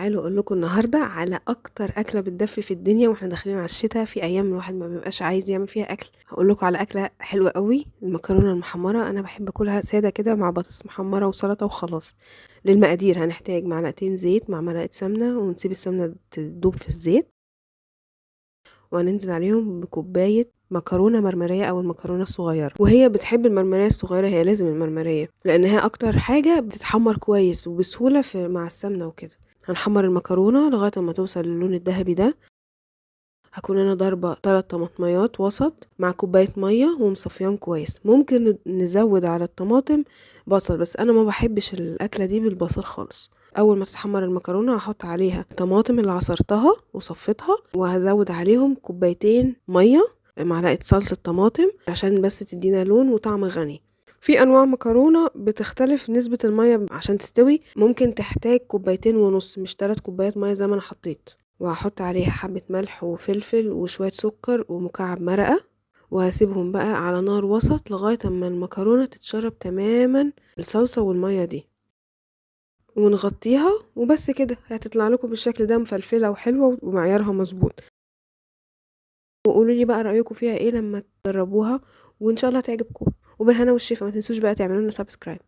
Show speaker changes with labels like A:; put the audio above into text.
A: تعالوا اقول لكم النهارده على اكتر اكله بتدفي في الدنيا واحنا داخلين على الشتاء. في ايام الواحد ما بيبقاش عايز يعمل فيها اكل. هقول لكم على اكله حلوة قوي، المكرونه المحمره. انا بحب اكلها ساده كده مع بطاطس محمرة وسلطة وخلاص. للمقادير هنحتاج معلقتين زيت مع معلقه سمنه، ونسيب السمنة تدوب في الزيت، وهننزل عليهم بكوبايه مكرونه مرمريه او المكرونه الصغيرة. وهي بتحب المرمريه الصغيرة، هي لازم المرمريه لانها اكتر حاجة بتتحمر كويس وبسهوله في مع السمنة وكده. هنحمر المكرونه لغاية ما توصل للون الذهبي ده. هكون انا ضاربه 3 طماطميات وسط مع كوباية مية ومصفياهم كويس. ممكن نزود على الطماطم بصل، بس انا ما بحبش الاكلة دي بالبصل خالص. اول ما تتحمر المكرونه هحط عليها الطماطم اللي عصرتها وصفيتها، وهزود عليهم كوبايتين مية، معلقه صلصه طماطم عشان بس تدينا لون وطعم غني. في انواع مكرونه بتختلف نسبه المية عشان تستوي، ممكن تحتاج كوبايتين ونص مش 3 كوبايات مية زي ما انا حطيت. وهحط عليها حبه ملح وفلفل وشوية سكر ومكعب مرقه، وهسيبهم بقى على نار وسط لغاية اما المكرونه تتشرب تماما الصلصه والمية دي، ونغطيها. وبس كده هتطلع لكم بالشكل ده مفلفله وحلوه ومعيارها مظبوط. وقولوا لي بقى رايكم فيها ايه لما تجربوها، وان شاء الله تعجبكم. وبالهنا والشفا. ما تنسوش بقى تعملوا لنا subscribe.